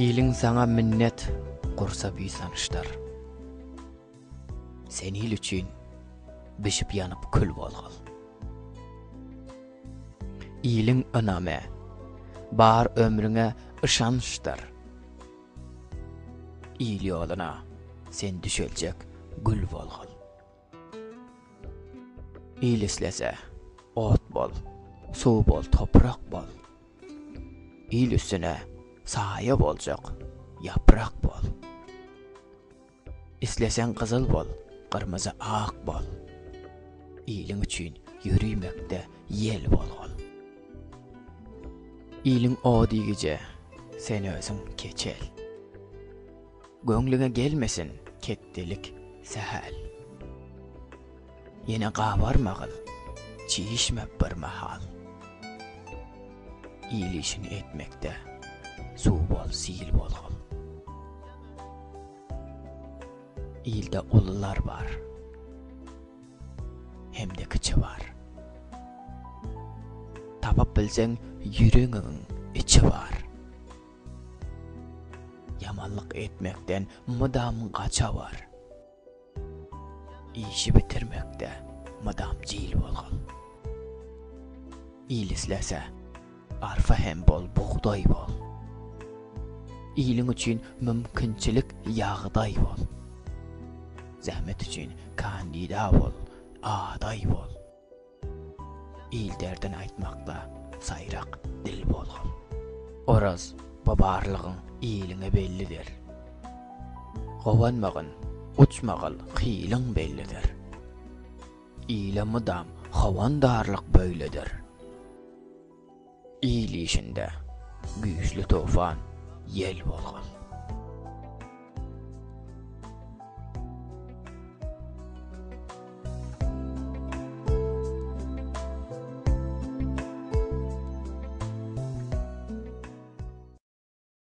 Iliň saňa minnet gursa buýsanyşdyr. Sen il üçin bişip ýanyp kül bolgul. Iliň ynamy bar ömrüňe yşançdyr. Il ýoluna sen düşeljek gül bolgul. Il islese, ot bol, suw bol, toprak bol. Il üstüne saýa boljak ýaprak bol. Isleseň gyzyl bol, gyrmyzy ak bol. Iliň üçin ýörümekde ýel bolgul. Iliň o diýgije, sen özüň keçel. Göňlüňe gelmesin ketdelik sähel. Ýene gabarmagyl, çişme bir mahal. Il işini etmekde suw bol, sil bolgul. Ilde ulular bar, hem-de kiçi bar. Tapyp bilseň ýüregiňiň içi bar. Ýamanlyk etmekden mydam gaça bar. Işi bitirmekde mydam jil bolgul. Il islese, arpa hem bol, bugdaý bol. Iliň üçin mümkinçilik ýagdaý bol. Zähmet üçin kandida bol, adaý bol. Il derdin aýtmakda saýrak dil bolgul. Oraz, bu barlygyň iliňe bellidir. Gowanmagyn, uçmagyl hylyň bellidir. Ile mydam howandarlyk böyledir. Il işinde güýçli tufan, ýel bolgul.